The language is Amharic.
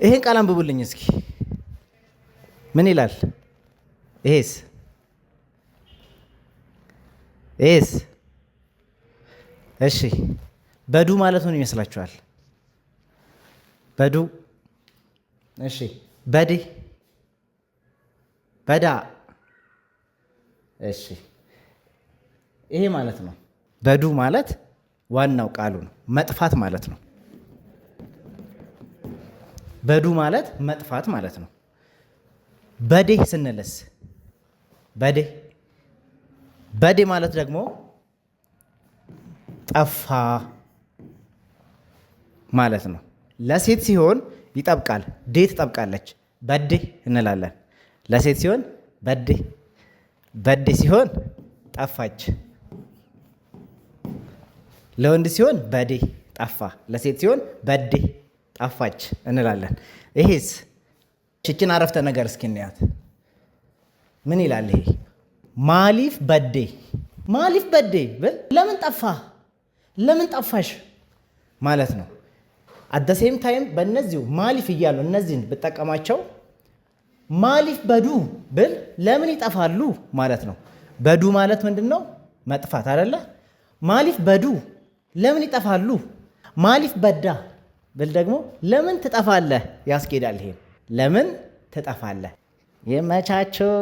ይሄን ቃል አንብቡልኝ እስኪ። ምን ይላል? ይሄስ ይሄስ? እሺ፣ baduu ማለት ምን ይመስላችኋል? Baduu። እሺ፣ bade፣ bada። እሺ፣ ይሄ ማለት ነው። Baduu ማለት ዋናው ቃሉ ነው፣ መጥፋት ማለት ነው። Baduu ማለት መጥፋት ማለት ነው። Bade ስንልስ? Bade፣ bade ማለት ደግሞ ጠፋ ማለት ነው። ለሴት ሲሆን ይጠብቃል፣ ዴ ትጠብቃለች፣ badde እንላለን። ለሴት ሲሆን badde፣ badde ሲሆን ጠፋች። ለወንድ ሲሆን bade ጠፋ፣ ለሴት ሲሆን badde ጠፋች እንላለን። ይሄስ? ይችን አረፍተ ነገር እስኪ እንያት። ምን ይላል ይሄ? Maaliif badde፣ maaliif badde ብል ለምን ጠፋ፣ ለምን ጠፋሽ ማለት ነው። At the same time በእነዚሁ maaliif እያሉ እነዚህን ብጠቀማቸው maaliif badu ብል ለምን ይጠፋሉ ማለት ነው። Baduu ማለት ምንድን ነው? መጥፋት አይደለ? Maaliif badu፣ ለምን ይጠፋሉ። Maaliif badda ብል ደግሞ ለምን ትጠፋለህ ያስኬዳል። ይሄም ለምን ትጠፋለህ። ይመቻቸው።